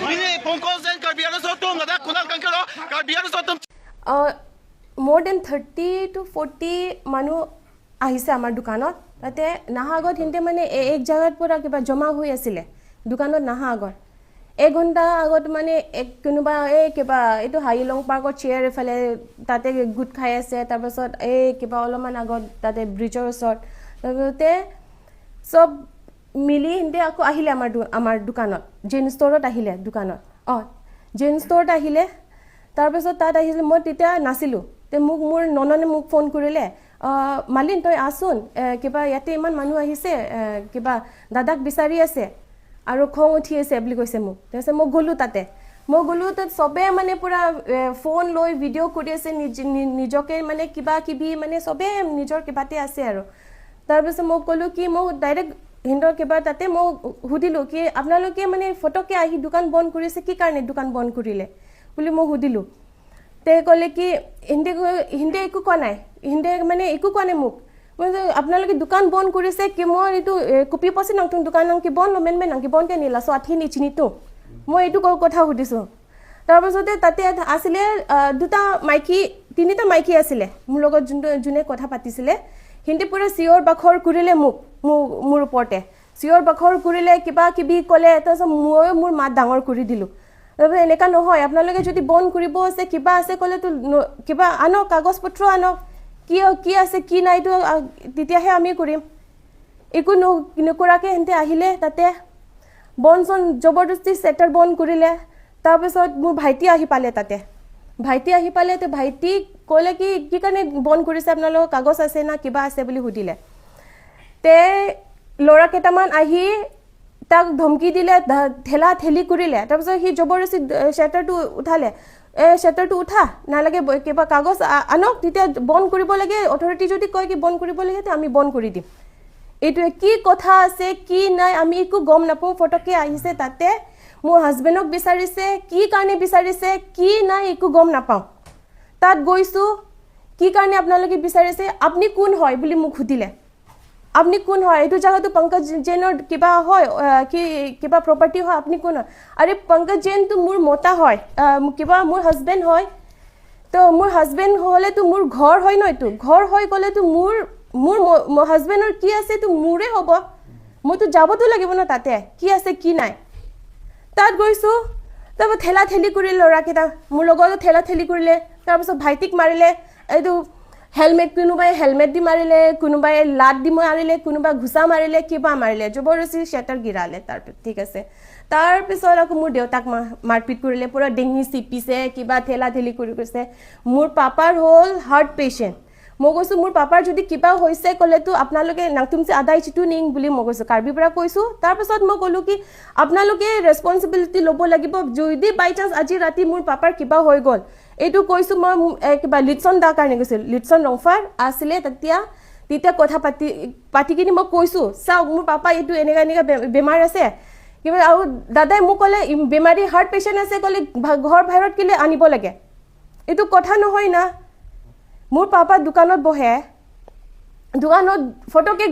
Pankaj Jain Karbi Anglong তুম দাদা কুণাল কাংকাৰ কাৰ্বি আংলং তুম। মোৰ then 30 two 40 মানুহ আহিছে আমাৰ দোকানত। তাতে নাহা আগত সিহঁতে মানে এক জেগাত পৰা কিবা জমা হৈ আছিলে। দোকানত নাহা আগত এঘণ্টা আগত মানে এক কোনোবা এই কিবা এইটো হাইলং পাৰ্কত চেয়াৰ এইফালে তাতে গোট খাই আছে। তাৰপাছত এই কিবা অলপমান আগত তাতে ব্ৰিজৰ ওচৰত। তাৰপিছতে চব মিলি সিহঁতে আকৌ আহিলে আমাৰ দোকানত, জেন ষ্ট'ৰত আহিলে দোকানত। অঁ, জেন ষ্ট'ৰত আহিলে। তাৰপিছত তাত আহিলে, মই তেতিয়া নাছিলোঁ। তে মোক মোৰ নননে মোক ফোন কৰিলে, "মালিন, তই আহচোন, কিবা ইয়াতে ইমান মানুহ আহিছে, কিবা দাদাক বিচাৰি আছে আৰু খং উঠি আছে" বুলি কৈছে মোক। তাৰপিছত মই গ'লোঁ তাতে। মই গ'লোঁ তাত, চবে মানে পূৰা ফোন লৈ ভিডিঅ' কৰি আছে, নিজকে মানে কিবা কিবি মানে চবে নিজৰ কিবাতে আছে। আৰু তাৰপিছত মই ক'লোঁ কি মই ডাইৰেক্ট সিহঁতৰ কিবা তাতে মই সুধিলোঁ কি আপোনালোকে মানে ফটককৈ আহি দোকান বন্ধ কৰিছে, কি কাৰণে দোকান বন্ধ কৰিলে বুলি মই সুধিলোঁ। তে ক'লে কি সিহঁতে একো কোৱা নাই, সিহঁতে মানে একো কোৱা নাই মোক। মই কৈছোঁ, আপোনালোকে দোকান বন্ধ কৰিছে কি মই এইটো কপি পচি নাংতুং দোকান নাংকি বন্ধ মেন মেন নাংকি বন্ধ নিলা চ' আঠি নিচিনিতো মই এইটো কথা সুধিছোঁ। তাৰপাছতে তাতে আছিলে দুটা মাইকী, তিনিটা মাইকী আছিলে মোৰ লগত, যোনটো যোনে কথা পাতিছিলে। সিহঁতে পূৰা চিঞৰ বাখৰ কৰিলে মোক, মোৰ ওপৰতে চিঞৰ বাখৰ কৰিলে, কিবা কিবি ক'লে। তাৰপিছত ময়ো মোৰ মাত ডাঙৰ কৰি দিলোঁ। তাৰপিছত এনেকুৱা নহয়, আপোনালোকে যদি বন্ধ কৰিব আছে, কিবা আছে ক'লেতো কিবা আনক, কাগজ পত্ৰ আনক, কি কি আছে কি নাই এইটো তেতিয়াহে আমি কৰিম। একো নকৰাকৈ সিহঁতে আহিলে তাতে, বন্ধ চন জবৰদস্তি শ্বেটাৰ বন্ধ কৰিলে। তাৰপিছত মোৰ ভাইটি আহি পালে তাতে। ভাইটি আহি পালে, তো ভাইটিক ক'লে কি কি কাৰণে বন্ধ কৰিছে আপোনালোকৰ, কাগজ আছে না কিবা আছে বুলি সুধিলে। তে ল'ৰা কেইটামান আহি তাক ধমকি দিলে, ঠেলা ঠেলি কৰিলে। তাৰপিছত সি জবৰদস্তি শ্বেটাৰটো উঠালে। এই শ্বেটাৰটো উঠা নালাগে, কিবা কাগজ আনক, তেতিয়া বন্ধ কৰিব লাগে। অথৰিটি যদি কয় কি বন্ধ কৰিব লাগে, তেতিয়া আমি বন্ধ কৰি দিম। এইটোৱে কি কথা আছে কি নাই আমি একো গম নাপাওঁ। ফটককৈ আহিছে তাতে, মোৰ হাজবেণ্ডক বিচাৰিছে, কি কাৰণে বিচাৰিছে কি নাই একো গম নাপাওঁ। তাত গৈছোঁ, কি কাৰণে আপোনালোকে বিচাৰিছে, আপুনি কোন হয় বুলি মোক সুধিলে। আপুনি কোন হয়, এইটো জেগাটো পংকজ জৈনৰ কিবা হয়, কি কিবা প্ৰপাৰ্টি হয়, আপুনি কোন হয়? আৰে, পংকজ জৈনটো মোৰ মতা হয়, কিবা মোৰ হাজবেণ্ড হয়। তো মোৰ হাজবেণ্ড হ'লেতো মোৰ ঘৰ হয় ন এইটো ঘৰ হৈ গ'লেতো মোৰ হাজবেণ্ডৰ কি আছে এইটো মোৰে হ'ব। মইতো যাবতো লাগিব ন তাতে, কি আছে কি নাই। তাত গৈছোঁ, তাৰপৰা ঠেলা ঠেলি কৰিলে ল'ৰাকেইটা, মোৰ লগতো ঠেলা ঠেলি কৰিলে। তাৰপিছত ভাইটিক মাৰিলে, এইটো হেলমেট, কোনোবাই হেলমেট দি মাৰিলে, কোনোবাই লাত দি মাৰিলে, কোনোবাই ঘোচা মাৰিলে, কিবা মাৰিলে, জবৰদস্তি শ্বেটাৰ গিৰালে। তাৰপিছত ঠিক আছে, তাৰপিছত আকৌ মোৰ দেউতাক মাৰপিট কৰিলে, পূৰা ডিঙি চিপিছে, কিবা ঠেলা ঠেলি কৰি গৈছে। মোৰ পাপাৰ হ'ল হাৰ্ট পেচেণ্ট। মই কৈছোঁ, মোৰ পাপাৰ যদি কিবা হৈছে ক'লেতো আপোনালোকে নাকতুমচে আদাই চিটু নিং বুলি মই কৈছোঁ, কাৰ্বিৰ পৰা কৈছোঁ। তাৰপিছত মই ক'লোঁ কি আপোনালোকে ৰেচপনচিবিলিটি ল'ব লাগিব যদি বাই চান্স আজি ৰাতি মোৰ পাপাৰ কিবা হৈ গ'ল। এইটো কৈছোঁ মই কিবা লিটছন দাৰ কাৰণে কৈছিলোঁ, লিটছন ৰংফাৰ আছিলে তেতিয়া। তেতিয়া কথা পাতি পাতি কিনি মই কৈছোঁ, চাওক, মোৰ পাপা এইটো এনেকুৱা এনেকুৱা বেমাৰ আছে কিবা। আৰু দাদাই মোক ক'লে বেমাৰী হাৰ্ট পেচেণ্ট আছে ক'লে ঘৰ বাহিৰত কেলে আনিব লাগে? এইটো কথা নহয় না। মোৰ পাপা দোকানত বহে, দোকানত ফটকে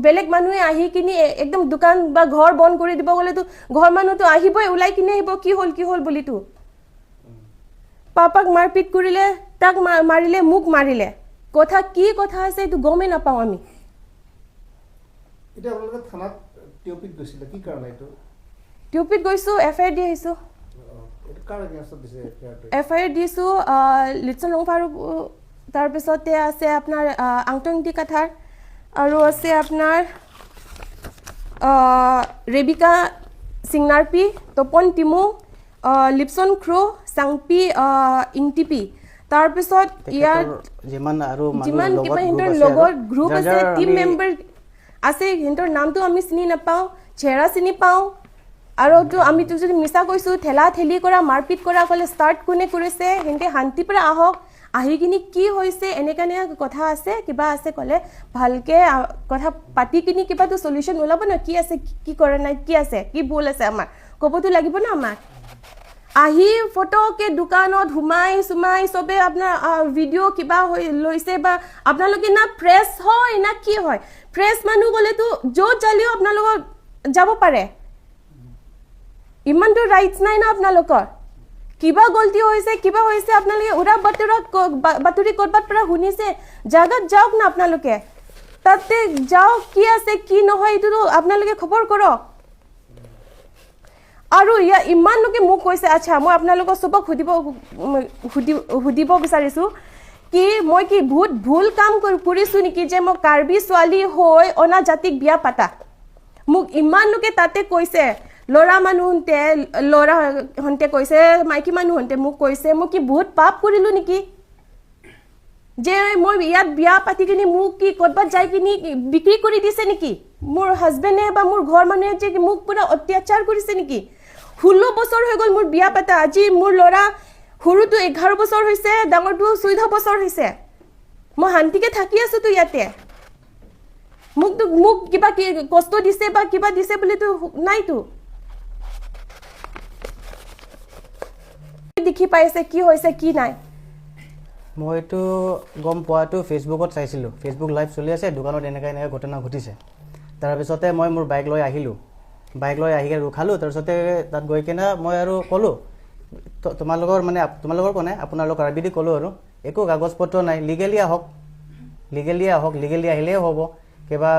বেলেগ মানুহে আহি কিনি একদম দোকান বা ঘৰ বন্ধ কৰি দিব গ'লেতো ঘৰ মানুহতো আহিবই, ওলাই কিনি আহিব, কি হ'ল কি হ'ল বুলিতো। পাপাক মাৰপিট কৰিলে, তাক মাৰিলে, মোক মাৰিলে। কথা কি কথা আছে এইটো গমেই নাপাওঁ আমি। এতিয়া আপোনালোকে থানাত টিঅপিত গৈছিলে কি কাৰণে এইটো? টিউপিত গৈছোঁ, এফ I R দি আহিছোঁ। এইটো কাৰ এগেইনষ্টত দিছে এফআইআৰটো? এফ I R দিছোঁ লিটছন ৰংফাৰ, তাৰপিছতে আছে আপোনাৰ আংটংটি কাথাৰ আৰু আছে আপোনাৰ ৰেবিকা চিংনাৰপি, তপন টিমু, লিপছন ক্ৰ', চাংপি ইংটিপি। তাৰপিছত ইয়াত তেখেতৰ যিমান আৰু মানুহ যিমান লগত কিবা group সিহঁতৰ আছে লগত আৰু, গ্ৰুপ যাৰ আছে, যাৰ টিম মেম্বাৰ আছে, সিহঁতৰ নামটো আমি চিনি নাপাওঁ, চেহেৰা চিনি পাওঁ। আৰু তো আমিতো যদি মিছা কৈছোঁ, ঠেলা ঠেলি কৰা মাৰপিট কৰা ক'লে ষ্টাৰ্ট কোনে কৰিছে? সিহঁতে শান্তিৰ পৰা আহক, আহি কিনি কি হৈছে, এনেকা এনেকা কথা আছে কিবা আছে ক'লে ভালকে কথা পাতি কিনি কিবাটো চলিউশ্যন ওলাব ন। কি আছে, কি কৰা নাই, কি আছে, কি ভুল আছে আমাৰ ক'বতো লাগিব ন আমাক। আহি ফটকে দোকানত সোমাই চুমাই চবে আপোনাৰ ভিডিঅ' কিবা হৈ লৈছে বা আপোনালোকে না প্ৰেছ হয় না কি হয়। প্ৰেছ মানুহ গ'লেতো য'ত যালেও আপোনালোকৰ যাব পাৰে। ইমানটো ৰাইটছ নাই না আপোনালোকৰ। কিবা গলতি হৈছে, কিবা হৈছে, আপোনালোকে উৰা বাতৰা বাতৰি ক'ৰবাত পৰা শুনিছে, জাগাত যাওক না আপোনালোকে, তাতে যাওক, কি আছে কি নহয় এইটোতো আপোনালোকে খবৰ কৰক। আৰু ইয়াৰ ইমান লোকে মোক কৈছে, আচ্ছা মই আপোনালোকক চবক সুধিব বিচাৰিছোঁ কি মই কি বহুত ভুল কাম কৰিছোঁ নেকি যে মই কাৰ্বি ছোৱালী হৈ অনা জাতিক বিয়া পাতা? মোক ইমান লোকে তাতে কৈছে, ল'ৰা মানুহতে, ল'ৰাহঁতে কৈছে, মাইকী মানুহহঁতে মোক কৈছে, মই কি বহুত পাপ কৰিলোঁ নেকি যে মই ইয়াত বিয়া পাতি কিনি মোক কি ক'ৰবাত যাই কিনি বিক্ৰী কৰি দিছে নেকি মোৰ হাজবেণ্ডে বা মোৰ ঘৰ মানুহে, যে মোক পূৰা অত্যাচাৰ কৰিছে নেকি? 16 বছৰ হৈ গ'ল মোৰ বিয়া পাতা। আজি মোৰ ল'ৰা সৰুটো 11 বছৰ হৈছে, ডাঙৰটো 14 বছৰ হৈছে। মই শান্তিকে থাকি আছোতো ইয়াতে। মোকতো মোক কিবা কি কষ্ট দিছে বা কিবা দিছে বুলিতো নাইতো। দেখি পাইছে কি হৈছে কি নাই। মইতো গম পোৱাটো ফেচবুকত চাইছিলোঁ, ফেচবুক লাইভ চলি আছে, দোকানত এনেকুৱা এনেকুৱা ঘটনা ঘটিছে। তাৰপিছতে মই মোৰ বাইক লৈ আহিলোঁ, বাইক লৈ আহি ৰখালোঁ। তাৰপিছতে তাত গৈ কিনে মই আৰু ক'লোঁ, তোমালোকৰ মানে তোমালোকৰ কোনে আপোনালোকৰ আৰ বি দি ক'লোঁ আৰু একো কাগজ পত্ৰ নাই, লিগেলি আহক, লিগেলি আহক, লিগেলি আহিলেই হ'ব। কিবা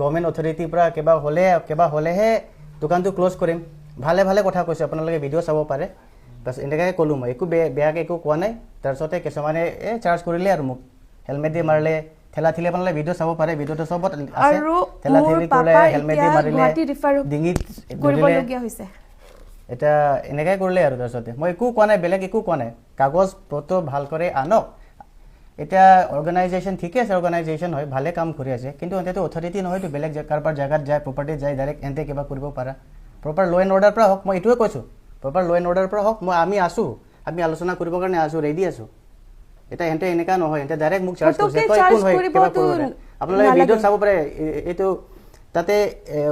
গভৰ্ণমেণ্ট অথৰিটিৰ পৰা কিবা হ'লেহে দোকানটো ক্ল'জ কৰিম। ভালে ভালে কথা কৈছোঁ, আপোনালোকে ভিডিঅ' চাব পাৰে। বাছ এনেকুৱাকৈ ক'লোঁ মই, একো বেয়াকৈ একো কোৱা নাই। তাৰপিছতে কিছুমানে এই চাৰ্জ কৰিলে আৰু মোক হেলমেট দি মাৰিলে, ঠেলা ঠেলি, আপোনালোকে ভিডিঅ' চাব পাৰে, ভিডিঅ'টো চবত আছে। ঠেলা ঠেলি কৰিলে, হেলমেট দি মাৰিলে, ডিঙিত ধৰিলে, এতিয়া এনেকুৱাই কৰিলে আৰু। তাৰপিছতে মই একো কোৱা নাই, বেলেগ একো কোৱা নাই, কাগজ পত্ৰ ভাল কৰি আনক। এতিয়া অৰ্গেনাইজেশ্যন ঠিকে আছে, অৰ্গেনাইজেশ্যন হয়, ভালে কাম কৰি আছে, কিন্তু এহঁতেতো অথৰিটি নহয়তো, বেলেগ কাৰোবাৰ জেগাত যায়, প্ৰপাৰ্টিত যায়, ডাইৰেক্ট এহঁতে কিবা কৰিব পাৰা। প্ৰপাৰ ল' এণ্ড অৰ্ডাৰ পৰা হওক, মই এইটোৱে কৈছোঁ, প্ৰপাৰ ল' এণ্ড অৰ্ডাৰ পৰা হওক, মই আমি আছোঁ, আমি আলোচনা কৰিবৰ কাৰণে আছোঁ, ৰেডি আছোঁ। এতিয়া এহঁতে এনেকুৱা নহয়, এহঁতে ডাইৰেক্ট মোক চাৰ্জ কৰিছে, তই একো নহয়, কিবা কৰিব। আপোনালোকে ভিডিঅ'ত চাব পাৰে। এইটো তাতে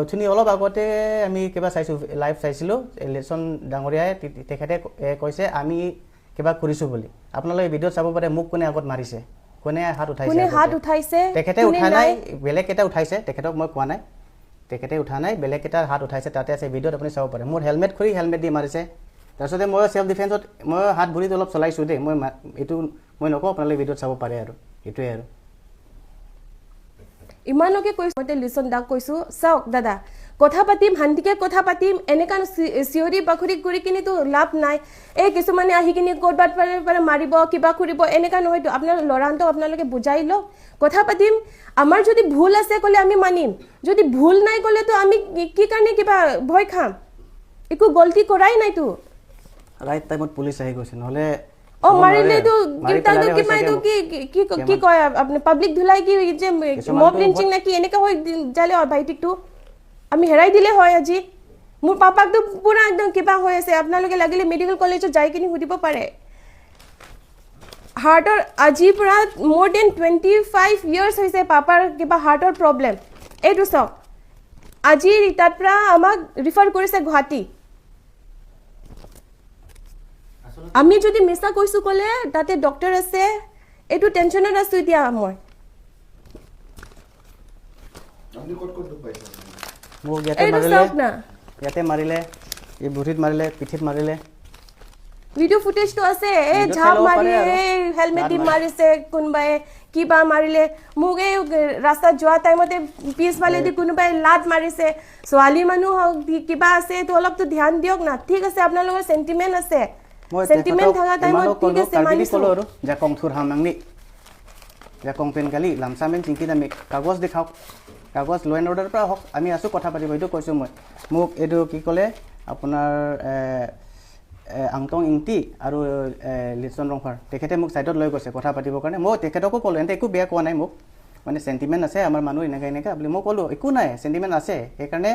অথনি অলপ আগতে আমি কিবা চাইছোঁ, লাইভ চাইছিলোঁ, লেচন ডাঙৰীয়াই তেখেতে কৈছে আমি কিবা কৰিছোঁ বুলি। আপোনালোকে ভিডিঅ'ত চাব পাৰে, মোক কোনে আগত মাৰিছে, কোনে হাত উঠাইছে, তেখেতে উঠা নাই, বেলেগ এটা উঠাইছে, তেখেতক মই কোৱা নাই, তেখেতে উঠা নাই, বেলেগ এটা হাত উঠাইছে, তাতে আছে ভিডিঅ'ত, আপুনি চাব পাৰে। মোৰ হেলমেট খুলি হেলমেট দি মাৰিছে। তাৰপিছতে মই চেল্ফ ডিফেন্সত মই হাত ভৰিত অলপ চলাইছোঁ দেই, মই এইটো মই নকওঁ, আপোনালোকে ভিডিঅ'ত চাব পাৰে আৰু এইটোৱে আৰু। ইমানকে কৈছোঁ, মই লিচন দাক কৈছোঁ, চাওক দাদা, কথা পাতিম, শান্তিকে কথা পাতিম, এনেকুৱা চিঞৰি বাখৰি কৰি কিনিতো লাভ নাই। এই কিছুমানে আহি কিনি ক'ৰবাত পাৰে মাৰিব, কিবা কৰিব, এনেকুৱা নহয়তো। আপোনাৰ ল'ৰাহঁতক আপোনালোকে বুজাই লওক, কথা পাতিম। আমাৰ যদি ভুল আছে ক'লে আমি মানিম, যদি ভুল নাই ক'লেতো আমি কি কাৰণে কিবা ভয় খাম? একো গলতি কৰাই নাইতো। ৰাইট টাইমত পুলিচ আহি গৈছে, নহ'লে অ মাৰিলেতো কিমান কি কি কি কয় আপুনি, পাব্লিক ধুলাই কি যে মব লিঞ্চিং না কি এনেকুৱা হৈ যালে ভাইটিকটো আমি হেৰাই দিলে হয়। আজি মোৰ পাপাকতো পুৰা একদম কিবা হৈ আছে, আপোনালোকে লাগিলে মেডিকেল কলেজত যাই কিনি সুধিব পাৰে। হাৰ্টৰ আজিৰ পৰা মোৰ then 25 years হৈছে পাপাৰ কিবা হাৰ্টৰ প্ৰব্লেম। এইটো চাওক, আজি তাত পৰা আমাক ৰিফাৰ কৰিছে গুৱাহাটী। আমি যদি মিছা কৈছোঁ ক'লে তাতে ডক্টৰ আছে, এইটো টেনশ্যনত আছোঁ এতিয়া মই। মোক ইয়াতে মাৰিলে, ইয়াতে মাৰিলে, এই ভৰিত মাৰিলে, পিঠিত মাৰিলে। ভিডিঅ' ফুটেজটো আছে, এই ঝাপ মাৰি, এই হেলমেট দি মাৰিছে কোনোবাই, কিবা মাৰিলে মোক। এই ৰাস্তাত যোৱা টাইমতে পিছফালেদি কোনোবাই লাত মাৰিছে। ছোৱালী মানুহ হওক কিবা আছে, এইটো অলপতো ধ্যান দিয়ক না। ঠিক আছে, আপোনালোকৰ চেণ্টিমেণ্ট আছে, চেণ্টিমেণ্ট থকা টাইমত ঠিক আছে মানিছোঁ। জাকং থুৰ হামনাংনি জাকং পেনকালি লামচামেন চিংকি দামি কাগজ দেখাওক, কাগজ ল' এণ্ড অৰ্ডাৰ পৰা হওক, আমি আছোঁ কথা পাতিব, এইটো কৈছোঁ মই। মোক এইটো কি ক'লে আপোনাৰ আংটং ইংটি আৰু লিচন ৰংফাৰ, তেখেতে মোক ছাইডত লৈ গৈছে কথা পাতিবৰ কাৰণে। মই তেখেতকো ক'লোঁ, এন্তে একো বেয়া কোৱা নাই মোক, মানে চেণ্টিমেণ্ট আছে আমাৰ মানুহ এনেকুৱা এনেকুৱা বুলি মই ক'লোঁ, একো নাই চেণ্টিমেণ্ট আছে, সেইকাৰণে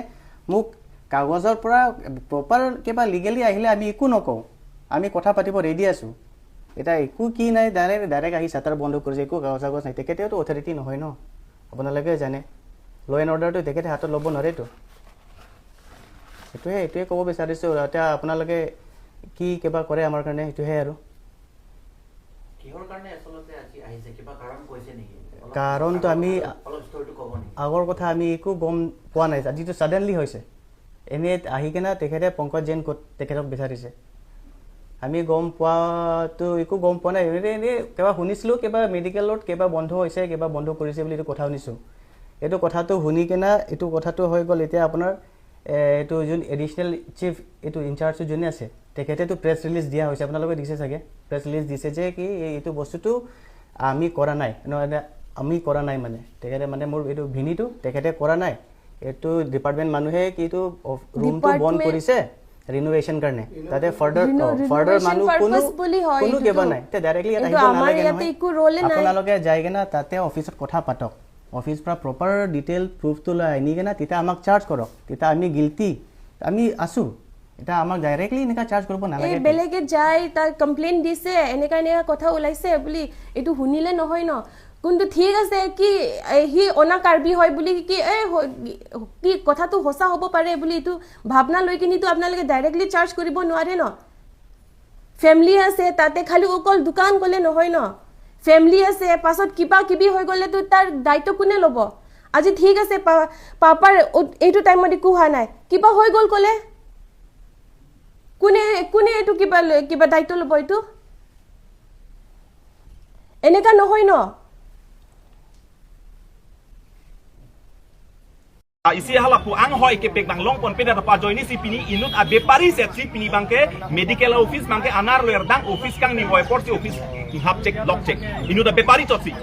মোক কাগজৰ পৰা প্ৰপাৰ কিবা লিগেলি আহিলে আমি একো নকওঁ, আমি কথা পাতিব ৰেডি আছোঁ। এতিয়া একো কি নাই, ডাইৰেক্ট আহি চাটাৰ বন্ধ কৰিছে, একো কাগজ চাগজ নাই। তেখেতেওতো অথৰিটি নহয় ন, আপোনালোকে জানে, ল' এণ্ড অৰ্ডাৰটো তেখেতে হাতত ল'ব নোৱাৰেতো। এইটোৱে ক'ব বিচাৰিছোঁ। এতিয়া আপোনালোকে কি কিবা কৰে আমাৰ কাৰণে সেইটোহে আৰু। কাৰণটো আমি আগৰ কথা আমি একো গম পোৱা নাই, যিটো ছাডেনলি হৈছে। এনেই আহি কিনে তেখেতে পংকজ জৈন ক'ত তেখেতক বিচাৰিছে। আমি গম পোৱাটো একো গম পোৱা নাই, এনেই এনেই কিবা শুনিছিলোঁ, কিবা মেডিকেলত কিবা বন্ধ হৈছে, কিবা বন্ধ কৰিছে বুলি এইটো কথা শুনিছোঁ। এইটো কথাটো শুনি কিনে এইটো কথাটো হৈ গ'ল। এতিয়া আপোনাৰ এইটো যোন এডিশ্যনেল চিফ এইটো ইনচাৰ্জ যোনে আছে তেখেতেতো প্ৰেছ ৰিলিজ দিয়া হৈছে, আপোনালোকে দিছে চাগে, প্ৰেছ ৰিলিজ দিছে যে কি এইটো বস্তুটো আমি কৰা নাই, আমি কৰা নাই মানে তেখেতে মানে মোৰ এইটো ভিনিটো তেখেতে কৰা নাই, এইটো ডিপাৰ্টমেণ্ট মানুহে কি এইটো ৰুমটো বন্ধ কৰিছে ৰিনোভেশ্যন কাৰণে, তাতে ফাৰ্ডাৰ ফাৰ্ডাৰ মানুহ কোনো কোনো কিবা নাই, তে ডাইৰেক্টলি ইয়াত আহিব নালাগে নহয়। আপোনালোকে যাই কিনে তাতে অফিচত কথা পাতক, অফিচ পৰা প্ৰপাৰ ডিটেইল প্ৰুফটো লৈ আনি কিনে তেতিয়া আমাক চাৰ্জ কৰক, তেতিয়া আমি গিল্টি আমি আছোঁ। এতিয়া আমাক ডাইৰেক্টলি এনেকুৱা চাৰ্জ কৰিব নালাগে। বেলেগে যায় তাৰ কমপ্লেইন দিছে, এনেকা এনেকা কথা ওলাইছে বুলি এইটো শুনিলে নহয় ন। কোনটো ঠিক আছে কি সি অনা কাৰ্বি হয় বুলি কি এই কি কথাটো সঁচা হ'ব পাৰে বুলি এইটো ভাৱনা লৈ কিনিতো আপোনালোকে ডাইৰেক্টলি চাৰ্জ কৰিব নোৱাৰে ন। ফেমিলি আছে তাতে, খালি অকল দোকান গ'লে নহয় ন, ফেমিলি আছে, পাছত কিবা কিবি হৈ গ'লেতো তাৰ দায়িত্ব কোনে ল'ব? আজি ঠিক আছে পাপাৰ এইটো টাইমত একো হোৱা নাই, কিবা হৈ গ'ল ক'লে কোনে কোনে এইটো কিবা কিবা দায়িত্ব ল'ব? এইটো এনেকা নহয় ন। Isi halapu ang hoi ke pek bang long pon peda pa joini si pini inut a bepari set si pini bangke medical office bangke anar loer dang office kang ni woi por si office hap check lock check inut a bepari chot si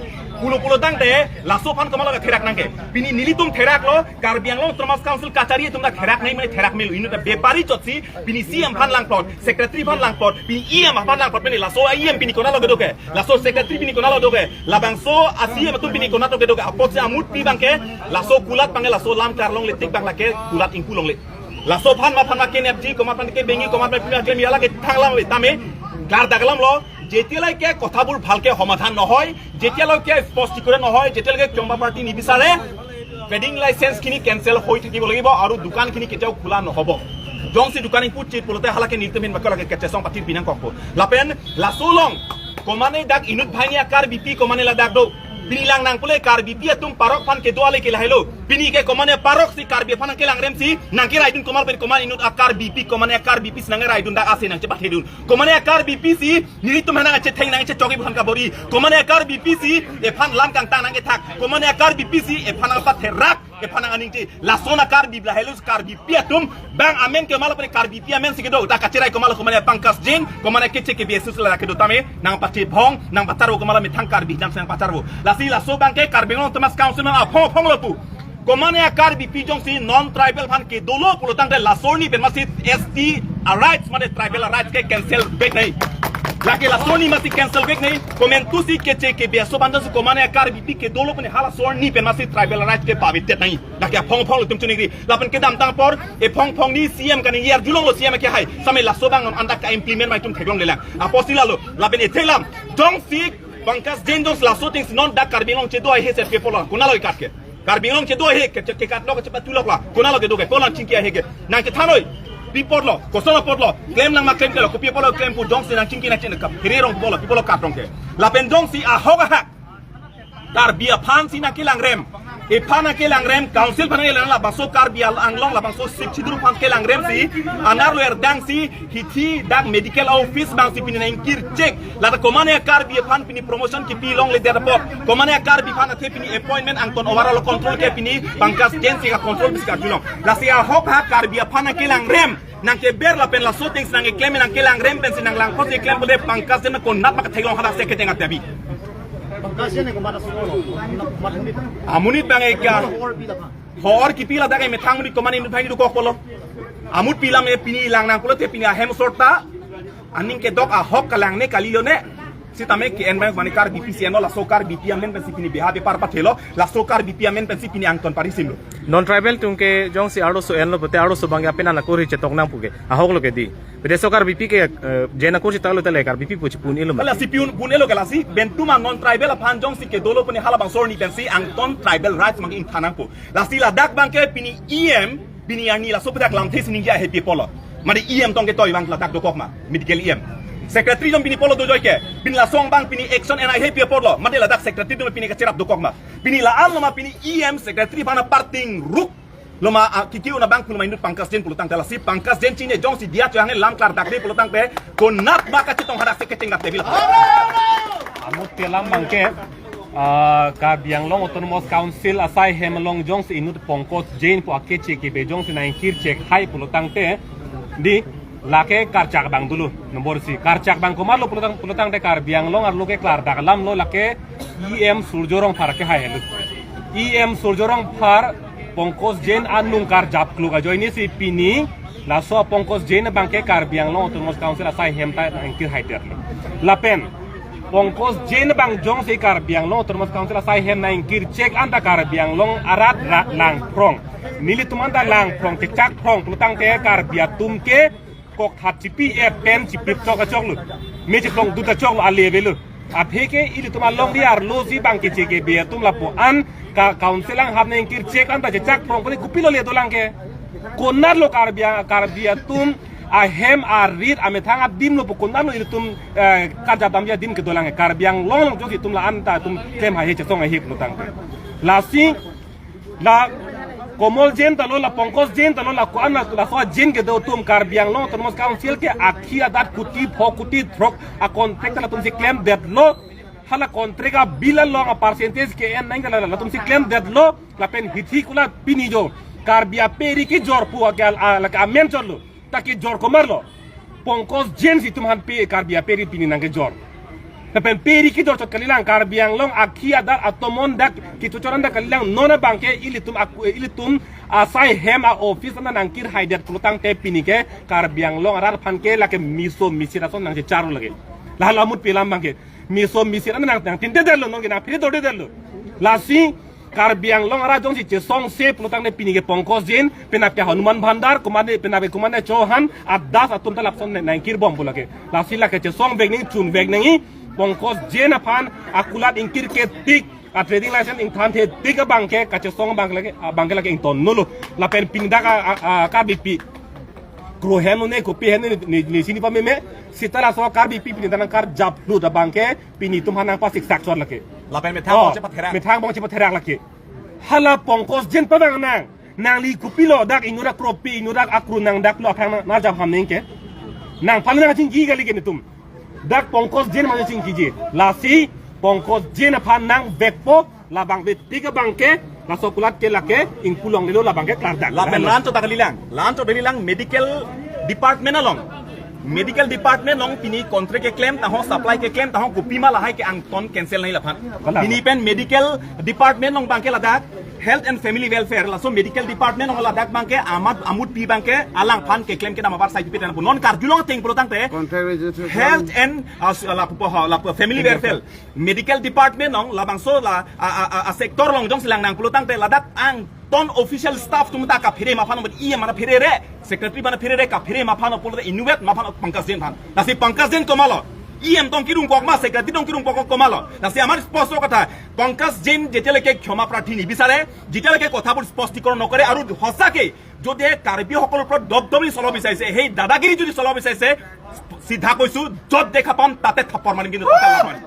pulo pulo dang te laso phan kamala therak nangke pini nilitum therak lo Karbi Anglong Autonomous Council kachari tumda therak nahi mane therak melu inut a bepari chot si pini CM phan lang plot secretary phan lang plot pini EM phan lang plot pini laso EM pini kona lo doke laso secretary pini kona lo doke labangso a CM tum pini kona to ke doke apot se amut pi bangke laso kulat bangke laso lam karlong le tik bangla ke kulat ingkulong le laso phan ma ke nfg koma phan ke bengi koma phan pini ke miala ke thanglam le tame gar daglam lo যেতিয়ালৈকে কথাবোৰ ভালকে সমাধান নহয়, যেতিয়ালৈকে স্পষ্টীকৰণ নহয়, যেতিয়ালৈকে ক্ষমা পাৰ্টি নিবিচাৰে, ট্ৰেডিং লাইচেন্সখিনি কেনচেল হৈ থাকিব লাগিব আৰু দোকানখিনি কেতিয়াও খোলা নহ'ব। জংচি দোকানী পুত চিট পোলতে হালাকে নিৰ্তমিন বাকলাকে কেচেচং পাতিৰ বিনাং ককব লাপেন লাসুলং কমানে ডাক ইনুত ভাইনিয়া কাৰ বিপি কমানে লা ডাক দৌ pini lang nang pule kar bipi atum parok pan ke doale ke lahelo pini ke komane parok si kar bi pan ke lang rem si nang ke raidun komal per koman inut akar bipi komane akar bipi nang raidun dak ase nang che pathedun komane akar bipi si ni tum nang che theng nang che chogi phan ka bori komane akar bipi si e phan lam kang tang nang ke thak komane akar bipi si e phan ang pathe rak e phan ang aning che lasona kar bi bla helus kar bipi atum bang amen ke mal per kar bipi amen si ke do ta kacherai komal komane Pankaj Jain komane ke che ke besus la ke do tame nang pathe bhong nang pataro komala me thang kar bi jam sang pataro lasi laso bangke Karbi Anglong Autonomous Council ma phong phong lopu komane akar bipi jong si non tribal phan ke dolo pulo tang lasorni pen ma si ST rights mane tribal rights ke cancel bek nahi lake lasorni ma si cancel bek nahi komen tu si ke che ke beso bandon si komane akar bipi ke dolo pne hala sorni pen ma si tribal rights ke pavit nahi lake phong phong tum chunigri lapen ke dam tang por e phong phong ni CM kan yer julong lo CM ke hai same laso bang anda ka implement mai tum theklong lelang aposilalo lapen e thelam jong si Pankaj Jain jong laso things non dak Karbi Anglong che do ai he set pe pola kona loi kat ke Karbi Anglong che do he ke ke kat lo ke tu lok la kona lo ke do ke pola chingki he ke nang ke thanoi report lo kosono port lo claim lang ma claim ke lo copy polo claim pu jong si nang chingki na chen ka here rong polo people kat rong ke la pen jong si a hog ha kar bia phan si na ke lang rem e phan ke lang rem council phan ke lang la baso kar bia anglong la baso sik chidru phan ke lang rem si anar lo erdang si hithi dak medical office bang si pini nang kir check la ta komane kar bia phan pini promotion ki pi long le der port komane kar bi phan athe pini appointment angton overall control ke pini Pankaj Jain si ka control bis ka julong la si a hok ha kar bia phan ke lang rem nang ke ber la pen la so things nang ke claim nang ke lang rem pen si nang lang phot claim bole Pankaj Jain ko nat ma thailong hada se ke tenga tabi Amunit bang eka hor ki pila dagai methang munit komani bhai ni kok polo amut pila me pini lang nang polo te pini ahem sorta aning ke dok a hok kalang ne kalilo ne si tame ke en bang mani kar BPC no la sokar BP amen pen si pini beha bepar pathelo la sokar BP amen pen si pini angton parisimlo non tribal tungke jong si aro so en lo pote aro so bang apena na kori che toknang puke a hok lo ke di bede sokar BP ke jena kori talo tale kar BP puchi pun elo la si pun pun elo ke la si bentuma non tribal phan jong si ke dolo puni hala bang sorni pen si angton tribal rights mang in thanang pu la si la dak bang ke pini EM pini ani la so pedak lam this ning ja happy polo mari EM tong ke toy bang la dak do kok ma medical EM secretary jom pini polo do joy ke pini la song bang pini action and I happy polo mate la dak secretary do pini ka cherap do kok ma pini la al ma pini EM secretary bana parting ruk Loma kiki una bang pulma indut Pankaj Jain pulutang tela si Pankaj Jain chine jong si dia choyange lam klar dakri pulutang pe konat maka chitong hadak se keteng dak tebila. Amut telam bangke Karbi Anglong Autonomous Council asai hemalong jong si inut Pankaj Jain po ake che ke be jong si naingkir chek hai pulutang te di lake karchak bang dulu nombor si karchak bang komar lo pulutang pulutang te Karbi Anglong ar loke klar dak lam lo lake EM Surjorong phar ke hai helu EM Surjorong phar Pankaj Jain anung kar jap kluga joini si pini laso Pankaj Jain bangke Karbi Anglong Autonomous Council asai hemta angkir haiter lapen Pankaj Jain bang jong si Karbi Anglong Autonomous Council asai hem naingkir cek anta Karbi Anglong arat lang prong nili tumanda lang prong te chak prong plutang te Karbi tumke kok hat chipi e pen chipi chok chok lu me chiplong duta chok lu ale belu apheke ili tumar long di ar lozi bangke cheke be tum la po an ka councilang habne ingkir check anta che chak prong pone kupilo le dolang ke konar lo karbia karbia tum a hem a rit a methang a dim lo po konar lo ili tum karja damya dim ke dolang ke karbiang long long josi tum la anta tum kem ha he che song a hip lo tang ke la si la Komal Jain talo la Pankaj Jain talo la kuan la so Jain ke do tum Karbi Anglong Autonomous Council ke akhi adat kuti pho kuti throk a contract la tum si claim det lo hala contract a bill long a percentage ke en nang la tum si claim det lo la pen hithi kula pini jo Karbia peri ki jor pu a la ka men cholo taki jor komar lo Pankaj Jain si tum han pe Karbia peri pini nang ke jor Tapi peri ki jor chot kalilang Karbi Anglong akhi adar atomon dak ki chochoran dak kalilang nona bangke ilitum aku ilitum asai hem a office na nangkir haidat plutang te pinike Karbi Anglong arar phanke lake miso misira son nang che charu lage la lamut pelam bangke miso misira nang nang tinte dello nong na phiri dode dello lasi Karbi Anglong ara jong si che song se plutang ne pinike Pankaj Jain penape Hanuman Bhandar kumane penape kumane Chauhan adas atum talapson nangkir bom bulake lasi lake che song vegning chun vegning Pankaj Jain aphan akulat ingkir ke tik a trading license ing than the tik a bangke kache song bangke bangke lake ing ton nulu la pen pingda ka ka BP kro hem ne kopi hem ne ni sini pa me me sitara so kar BP pini dan kar jap lu da bangke pini tum hanang pa sik sak chor lake la pen me thang bong che pathera me thang bong che pathera lake hala Pankaj Jain pa bang nang nang li kopi lo dak inura kropi inura akru nang dak lo phang na jap ham ning ke nang phan na ching gi gali ke ni tum dak Pankaj Jain mane ching kije lasi Pankaj Jain phan nang bekpo la bang be tiga bangke la sokulat ke lake ing pulong lelo la bangke klar dak la pen lan to takalilang lan to delilang medical department along medical department long pini contract ke claim taho supply ke claim taho kupi ma lahai ke ang ton cancel nahi la phan pini pen medical department long bangke ladak health and family welfare la so medical department long ladak bangke amad amut pi bangke alang phan ke claim ke nama bar site pi tan non karjulong teng protang te health and la la family welfare medical department long la bangso la a sector long jong silang nang protang te ladak ang ton official staff tum ta ka phire ma phan e mana phire re secretary mana phire re ka phire ma phan pol inuet ma phan Pankaj Jain phan na si Pankaj Jain komalo EM tong kirung kokma secretary tong kirung kokok komalo na si আমাৰ স্পষ্ট কথা পংকজ জৈন যেতিয়ালৈকে ক্ষমা প্ৰাৰ্থী নিবিচাৰে যেতিয়ালৈকে কথাবোৰ স্পষ্টীকৰণ নকৰে আৰু সঁচাকে যদি কাৰ্বিসকলৰ ওপৰত দবদবি চলাব বিচাৰিছে সেই দাদাগিৰি যদি চলাব বিচাৰিছে চিধা কৈছো য'ত দেখা পাম তাতে থাপ্পৰ মাৰিম কিন্তু তাতে লাভ মাৰিম।